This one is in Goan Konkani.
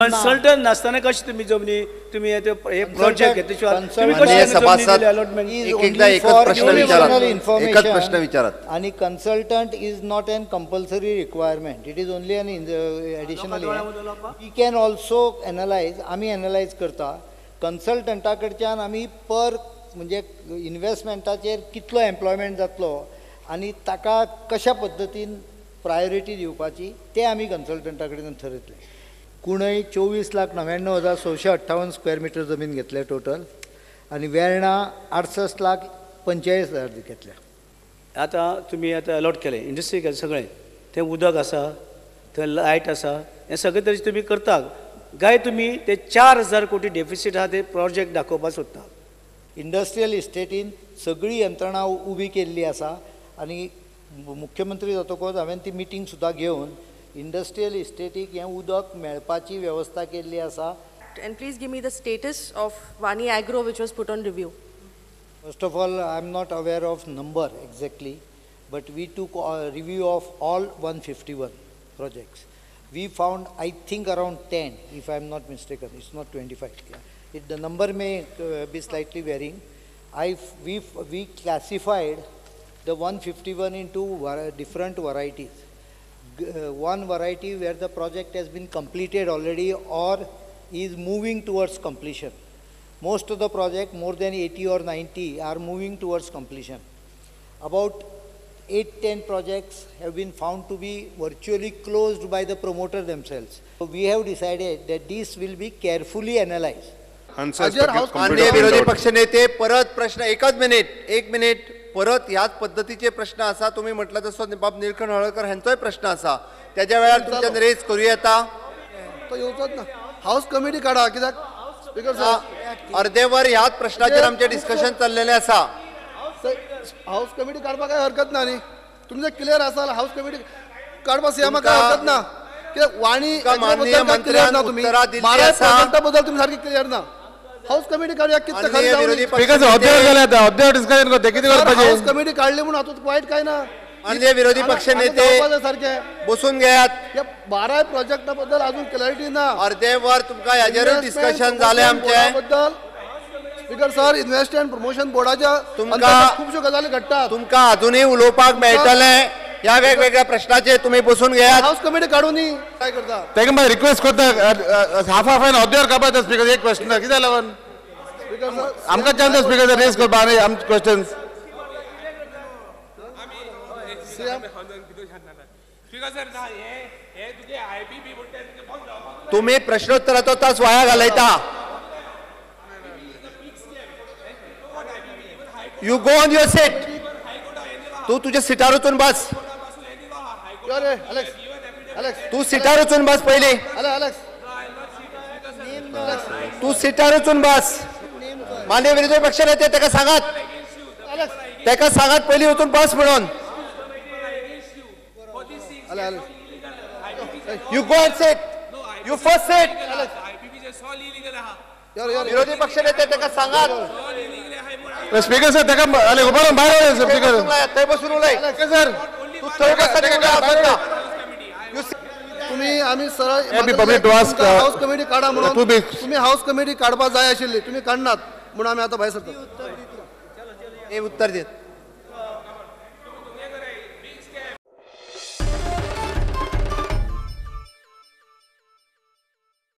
कन्सल्टंट नासतना कशें तुमी जमनी तुमी हे प्रोजेक्ट घेतले सभासद एकदा एकच प्रश्न विचारात, एकच प्रश्न विचारात. आणि consultant is not an compulsory requirement, it is only an additional. We can also analyse, आमी एनलायज करता कन्सल्टंटा कडच्यान आमी पर म्हणजे इन्वेस्टमेंटाचेर कितलो एम्प्लॉयमेंट जातलो आनी ताका कशा पद्दतीन प्रायोरिटी दिवपाची ते आमी कन्सल्टंटा कडेन थरयतले. कुणय 24,99,658 स्क्वेअर मिटर जमीन घेतल्या टोटल आनी वेर्णा 68,45,000 घेतल्या. आतां तुमी आतां अलॉट केलें इंडस्ट्री केलें सगळें, थंय उदक आसा, थंय लायट आसा, हें सगळें तरेचें तुमी करता काय तुमी ते 4,000 कोटी डेफिसीट आहा ते प्रोजेक्ट दाखोवपाक सोदता? इंडस्ट्रियल इस्टेटीन सगळी यंत्रणा उबी केल्ली आसा आनी मुख्यमंत्री जातकच हांवें ती मिटींग सुद्दां घेवन इंडस्ट्रियल इस्टेटीक हें उदक मेळपाची वेवस्था केल्ली आसा. And please give me the status of Vani Agro which was put on review. First of all, I am not aware of number exactly, but we took review of all 151 projects. We found I think around 10, if I am not mistaken, it's not 25. The number may be slightly varying. We classified the 151 into different varieties. One variety where the project has been completed already or is moving towards completion. Most of the project, more than 80 or 90, are moving towards completion. About 8-10 projects have been found to be virtually closed by the promoter themselves. So we have decided that this will be carefully analyzed. माननीय विरोधी पक्ष नेते परत प्रश्न, एकच मिनिट, एक मिनिट, परत ह्याच पद्दतीचे प्रश्न आसा. तुमी म्हटलं तसो बाब निळकंठ हळर्णकर हांचोय प्रश्न आसा, त्याच्या वेळार तुमच्यान रेज करूं येता. तो येवचोच ना, हाऊस कमिटी काडा कित्याक स्पीकर साहेब अर्देवर ह्याच प्रश्नाचेर आमचें डिस्कशन चल्लेलें आसा. हाऊस कमिटी काडपाक काय हरकत ना न्ही, तुमचें क्लियर आसा जाल्यार हाऊस कमिटी काडपाक सीएमाक काय हरकत ना. कित्याक वाणी माननीय मंत्र्यान तुमी उत्तरां दिल्ली बारा आसा. प्रोजेक्टा बद्दल तुमी सारकी क्लियर ना. हाऊस कमिटी काडया कितले खर्च जावन हाऊस कमिटी काडली म्हणून हातूंत वायट काय ना. माननीय विरोधी पक्ष नेते सारखे बसून घेयात. ह्या बाराय प्रोजेक्टा बद्दल अजून क्लॅरिटी ना. अर्देवर तुमकां ह्याचेरूय डिस्कशन जालें आमचें. बद्दल स्पीकर सर इन्व्हेस्टमेंट प्रमोशन बोर्डाच्या तुमकां खुबश्यो गजाली घडटात, तुमकां अजुनूय उलोवपाक मेळटलें ह्या वेगवेगळ्या प्रश्नाचेर, तुमी बसून घेयात. हाऊस कमिटी काडून न्ही काय करता ताका मागीर रिक्वेस्ट करता हाफ हाफ अर्देवर काडपा स्पीकर एक क्वेश्चन कित्याक लागून आमकां चान्स स्पीकर रेज करपा आनी आमचे क्वेश्चन्स. तुमी प्रश्नोत्तराचो तास वाया घालयता. You go on your seat. तू तुझ्या सिटार वचून बस, तू सिटार वचून बस पयलीं, तू सिटार वचून बस. माननीय विरोधी पक्ष नेते ताका सांगात, ताका सांगात पयलीं वचून बस म्हणून. You go and sit, you first sit. विरोधी पक्ष नेते ताका सांगात. स्पीकर सर ताका उबो भायर स्पीकर थंय बसून उलय सर, तूं थंय बस. तुमी आमी सरळ हाऊस कमिटी काडा म्हणून तुमी हाऊस कमिटी काडपाक जाय आशिल्ली, तुमी काडनात म्हणून आमी आतां भायर सरतात. उत्तर दित.